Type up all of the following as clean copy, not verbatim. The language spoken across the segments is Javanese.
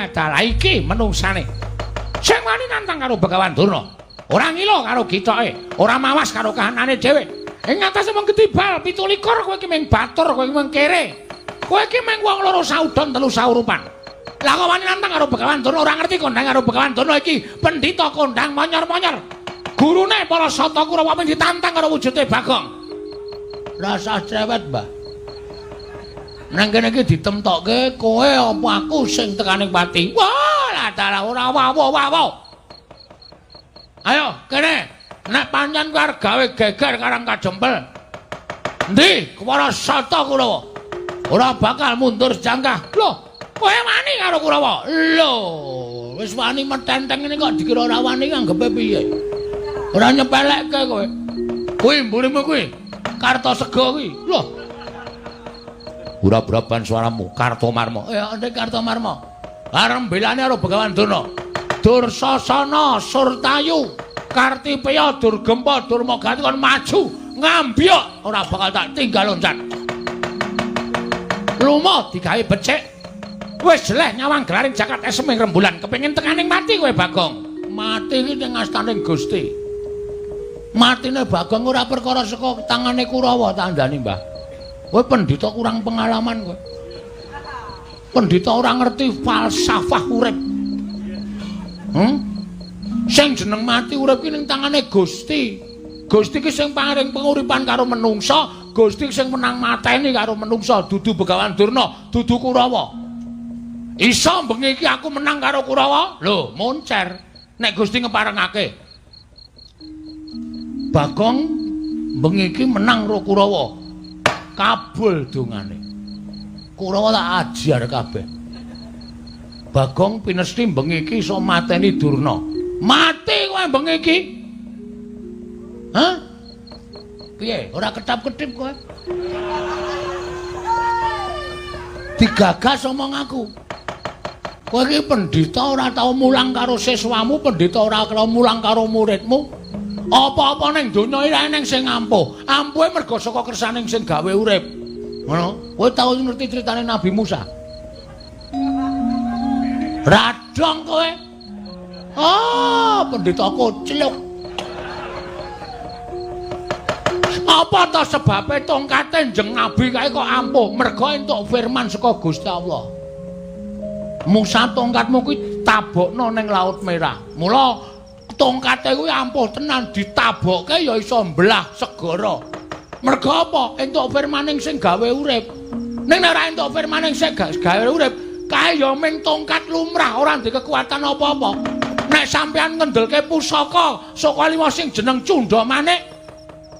Dalah iki menungsane. Sing wani nantang karo Begawan Durna. Ora ngilo karo gicoke, ora mawas karo kahanane dhewe. Ing ngatasé wong ketibal 27 kowe iki mung batur, kowe iki mung kere. Kowe iki mung wong loro saudon telu saurupan. Lah kok wani nantang karo Begawan Durna, ora ngerti kondang karo Begawan Durna iki pendhita kondang monyor-monyor. Gurune para Sata Kurawa mung ditantang karo wujude Bagong. Rasah cerewet, Mbah. Nang kene iki ditemtokke kowe apa aku sing tekaning pati. Wah, lah dalah ora wawo-wawo. Ayo, kene. Nek pancen kowe arep gawe geger Karang Kajempel. Endi para Sata Kurawa? Ora bakal mundur sejangkah. Loh, kowe wani karo Kurawa? Lho, wis wani metenteng ngene kok dikira ora wani anggepe piye? Ora nyepelekke kowe. Kuwi mburimu kuwi. Kartosega kuwi. Loh. Ora braban suaramu, Kartomarma. Ya, ndek Kartomarma. Arep belane karo Begawan Durna. Dursasana, Surtayu, Kartipeya, Durgempa, Durmagati kon maju ngambyok ora bakal tak tinggal loncat. Lumo digawe becik. Wis jeleh nyawang gelaring jagat esem ing rembulan, kepengin tekaning mati kowe Bagong. Mati iki ning astaning Gusti. Matine Bagong ora perkara saka tangane Kurawa tandani, Mbah. Kowe pendhita kurang pengalaman kowe. Pendhita ora ngerti falsafah urip. Sing jeneng mati urip ki ning tangane Gusti. Gusti ki sing paring penguripan karo menungsa, Gusti sing menang mateni karo menungsa, dudu Begawan Durna, dudu Kurawa. Iso bengi iki aku menang karo Kurawa? Lho, moncer. Nek Gusti ngeparengake. Bagong bengi iki menang karo Kurawa. Kabul dongane. Kurawa tak ajar kabeh. Bagong pinesti bengi iki iso mateni Durna. Mati kowe bengi iki. Hah? Piye? Ora ketap-ketip kowe? Digagas omong aku. Kowe iki pendhita ora tau mulang karo siswamu, pendhita ora tau mulang karo muridmu. Apa-apa ning donya iki eneng sing ampuh. Ampuhe mergo saka kersaning sing gawe urip. Ngono. Kowe tau ngerti critane Nabi Musa? Radong kowe. Ah, pendhita kocluk. Apa ta sebabe tongkate Njeng Nabi kae kok ampuh? Mergo entuk firman saka Gusti Allah. Musa tongkatmu kuwi tabokno ning Laut Merah. Mula tongkate kuwi ampuh tenan, ditabokke ya iso mbelah segara. Mergo apa? Entuk firmaning sing gawe urip. Ning nek ora entuk firmaning sing gawe urip, kae ya ming tongkat lumrah, ora ndek kekuatan apa-apa. Nek sampeyan ngendelke pusaka saka lima sing jeneng Cunda Manik,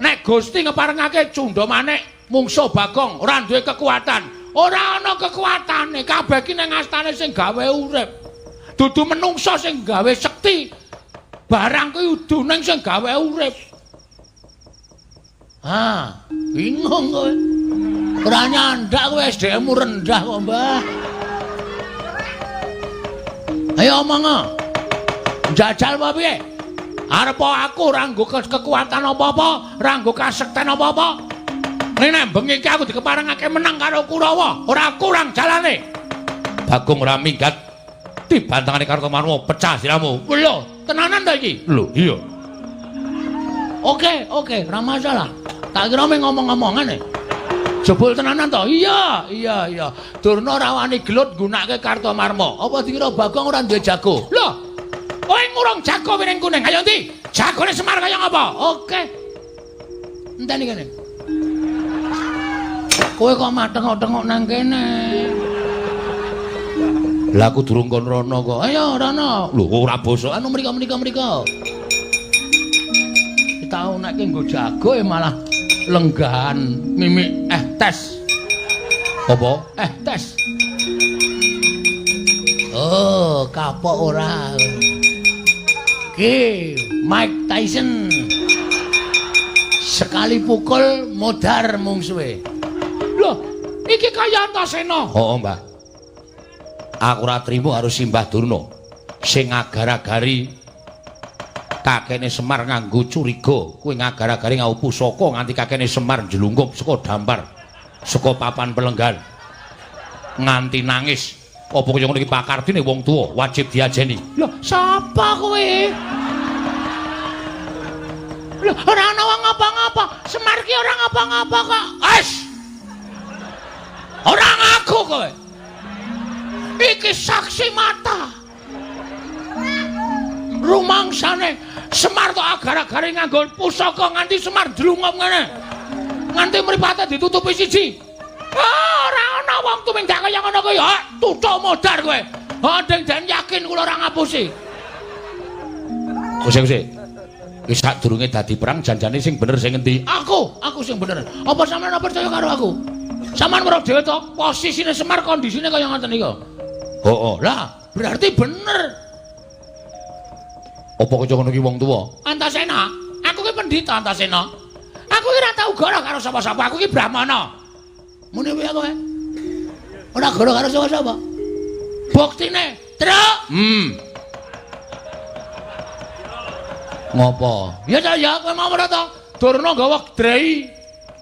nek Gusti ngeparengake Cunda Manik mungsuh Bagong ora duwe kekuatan. Ora ana kekuatane, kabeh ki nang astane sing gawe urip. Dudu menungsa sing gawe sekti. Barang kuwi udu ning sing gawe urip. Ah, bingung kowe. Ora nyandak kowe, SDM-mu rendah kok, Mbah. Ayo omong. Njajal apa piye? Arep aku ora nggo kekuatan apa-apa, ora nggo kasekten apa-apa. Ning nek bengi iki aku dikeparengake menang karo Kurawa, ora kurang jalane. Bagong ora minggat dibantangane Kartomarma, pecah siramu. Lho, tenanan ta iki? Lho, iya. Oke, oke, ora masalah. Tak kira mung ngomong-ngomongan e. Jebul tenanan to? Iya, iya, iya. Durna ora wani gelut nggunakake Kartomarma. Apa dikira Bagong ora duwe jago? Lho, kowe ngurung jago piring kuning. Ayo ndi? Jagone Semar kaya ngapa? Oke. Enteni kene. Kowe kok matengok-tengok nang kene? Lah aku durung kon rono kok. Ayo rono. Lho kok ora bosok. Anu mriko mriko mriko. Tau nek nggo jago ya malah lenggahan mimik tes. Apa? Tes. Oh, kapok ora. Ki Mike Tyson. Sekali pukul modar mungsuhe. Loh, iki kaya Antasena. Heeh, Mbah. Aku ora trimo karo Simbah Durna sing ngagar-agari kakene Semar nganggo curiga, kuwi ngagar-agari nganggo pusaka nganti kakene Semar njlungkup saka dampar, saka papan pelenggan. Nganti nangis. Apa kaya ngono iki pakardine wong tuwa wajib diajeni. Lho, sapa kowe? Lho, ora ana wong ngapa-ngapa. Semar ki ora ngapa-ngapa kok. Wes. Ora ngaku kowe. Iki saksi mata. Rumangsane Semar tok agar-agare nganggo pusaka nganti Semar ndlungup ngene. Nganti mripate ditutupi siji. Ora ana wong tumindak kaya ngono kuwi. Ha, tutuk modar kowe. Ha, deng den yakin kula ora ngapusi. Kose-kose. Wis sadurunge dadi perang janjane sing bener sing endi? Aku sing bener. Apa sampeyan ora percaya karo aku? Sampeyan weruh dhewe to, posisine Semar kondisine kaya ngoten niku. Heeh. Lah, berarti bener. Apa kaya ngono ki wong tuwa? Antasena, aku ki pendhita Antasena. Aku ki ora tau goro karo sapa-sapa, aku ki brahmana. Muni piye kowe? Ora goro karo sapa-sapa. Buktine, Truk. Ngopo? Ya ta ya, kowe mau ora to? Durna gawa drei.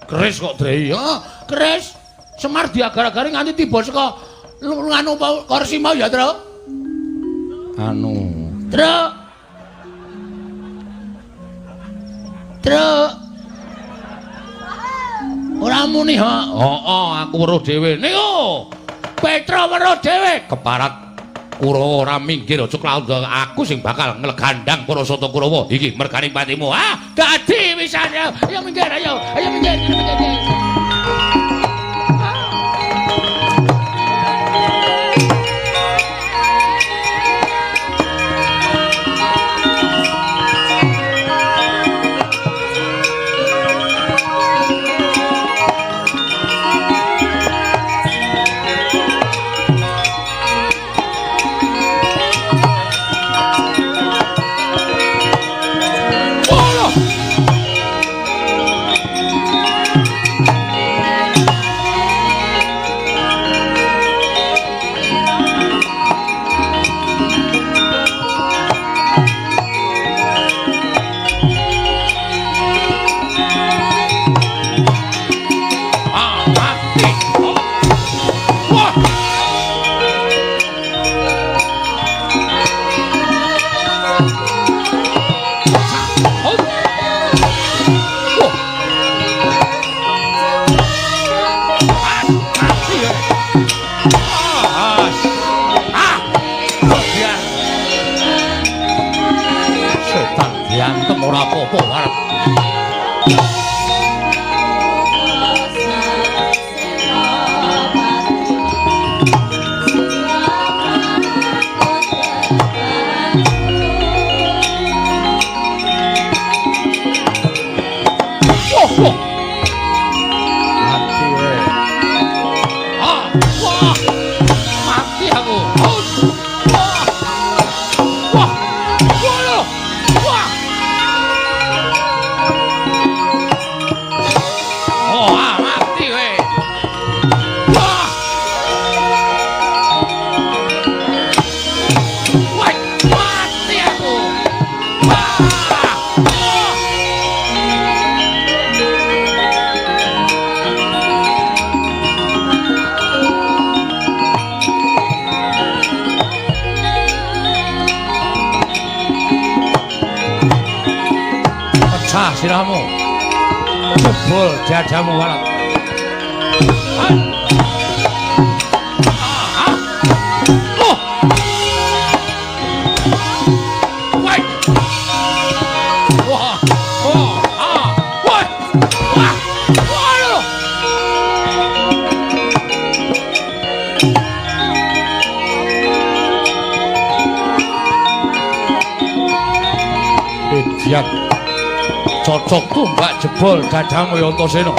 Keris kok drei? Heeh, keris. Semar diagar-agari nganti tiba saka nganu kursi mau ya, Truk. Anu, Truk. Truk. Ora muni ha. Heeh, aku weruh dhewe. Niku. Petra weruh dhewe. Keparat Kurawa ora minggir aja klaut aku sing bakal nglegandang para sata Kurawa. Iki mergane patimu. Ah, dadi wisan. Ayo minggir, ayo. Ayo minggir, minggir. Ora apa-apa arep. Oh, oh. Mati we. Ah, wah. Mati aku. Oh. Wah. Wah. Wah. Wah. Oh, ah, mati we. Wah. Wah, mati aku. Wah. Wah. Pecah sirahmu. Jebol dadamu walat. Ah. Oh. Wah. Wah. Oh. Ah. Wah. Wah. Wah. Lho. Idiot. Cocok tumbak jebol dadamu ya Antasena.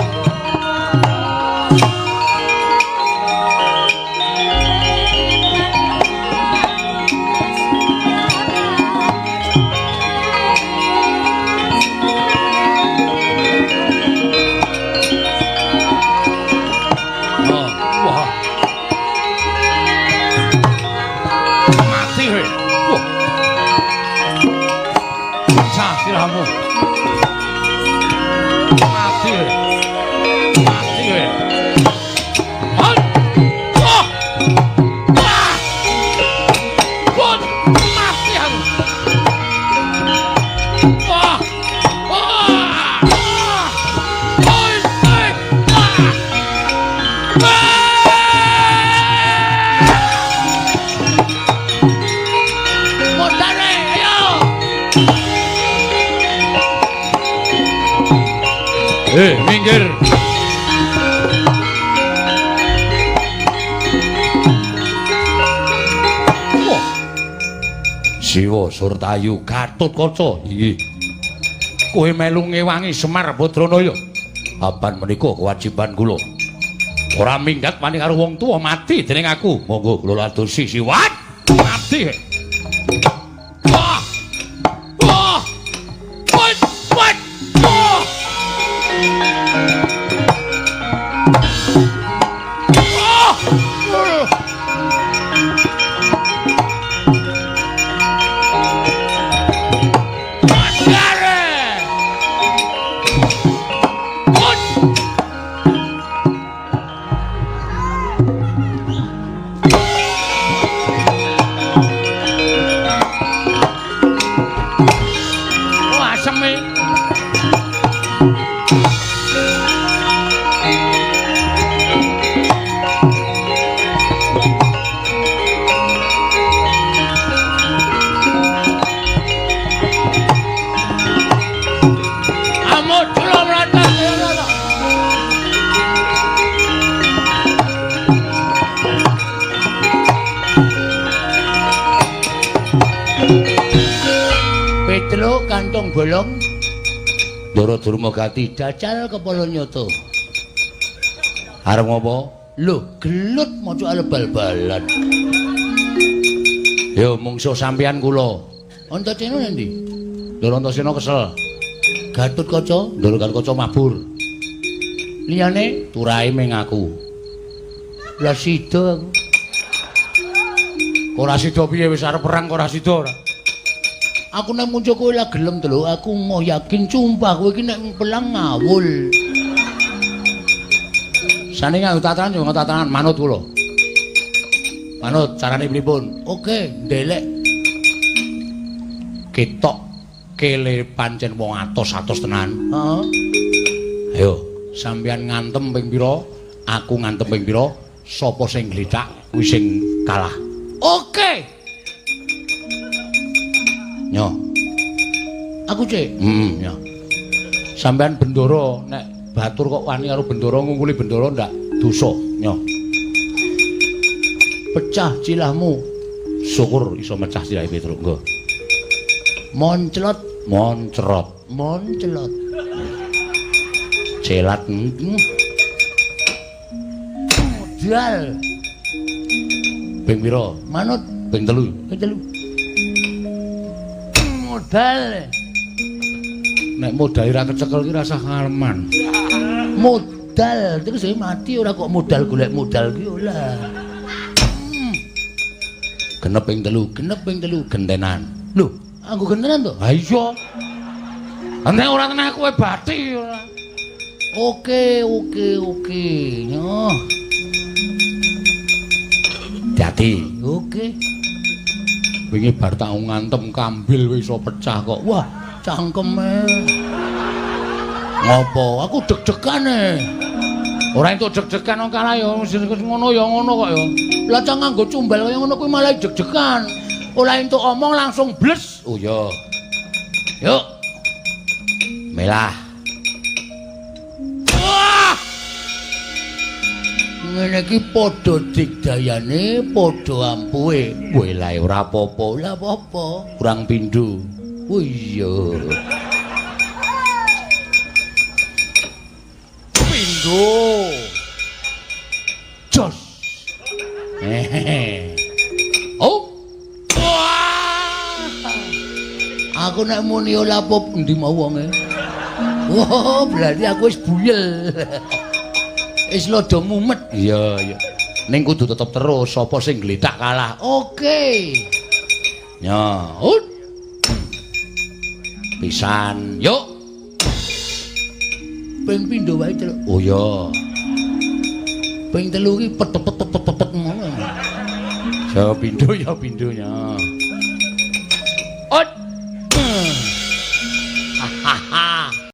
Oh, wah. Mati kowe. Wah. Pecah sirahmu. Mati. Minggir. Wah. Siwa Surtayu Gatotkaca. Inggih. Kowe melu ngewangi Semar Badranaya. Apan menika kewajiban kula. Ora minggat wani karo wong tuwa mati dening aku. Monggo kula adosi siwat. Mati. Wah. Wah. Wat wat. Wah. Wah. Mandare. Wat. Wah, aseme. Amuk kula mlathah. Petruk kantong bolong. Ndara Durma Gati dacal kepala nyoto. Arep ngopo? Lho, gelut maca arep bal-balan. Yo mungsuh sampeyan kula. Antasena nang ndi? Ndara Antasena kesel. Gatotkaca, Ndara Gatotkaca mabur. Liyane turahe ming aku. Lah sida aku. Ora sida piye wis arep perang kok ora sida ora. Aku nek muncul kowe lah gelem to lho, aku mau yakin sumpah kowe iki nek pelang ngawul. Sane nganggo tatanan yo nganggo tatanan manut kula. Manut carane pripun? Oke, ndelek. Ketok kele pancen wong atos-atos tenan. Heeh. Ayo, sampeyan ngantem ping pira? Aku ngantem ping pira? Sapa sing glethak kuwi sing kalah. Oke. Nyo. Aku cek. Heeh, nyo. Sampeyan bendara nek batur kok wani karo bendara ngungkuli bendara ndak dosa, nyo. Pecah cilahmu. Syukur iso mecah cilahe Petruk, nggo. Monclot, moncrot, monclot. Celat. Modal. Ping pira? Manut ping 3. Ping 3. Modal. Nek modal ora kecekel ki rasah ngaleman. Modal terus saya mati ora kok modal golek modal ki ora. Genep ping 3, genep ping 3 gentenan. Lho, aku gentenan to? Ha iya. Nek ora tenang kowe bathi ora. Oke, oke, oke. Nyoh. Dadi, oke. Wingi bar tak ngantem kambil wis iso pecah kok. Wah, cangkeme. Ngopo? Aku deg-degan e. Ora entuk deg-degan wong kalah ya ngono ya ngono kok ya. Lah cang nganggo cumbal kaya ngono kuwi malah deg-degan. Ora entuk omong langsung bles. Oh iya. Yuk. Melah. Wah! Ngene iki padha digdayane, padha ampuhe. Weh lah ora apa-apa. Lah apa-apa? Kurang pindho. Oh iya. Pindho. Jos. Hehehe. Oh. Wah. Aku nek muni ora apa endi mau wonge. Wah, berarti aku wis buyel. Wis lodo mumet. Iya, iya. Ning kudu tetep terus sapa sing glethak kalah. Oke. Ya, ut. Pisan, yuk. Ping pindho wae, Truk. Oh iya. Ping 3 iki pet-pet-pet-pet ngono. Ya pindho ya pindho ya. Ut.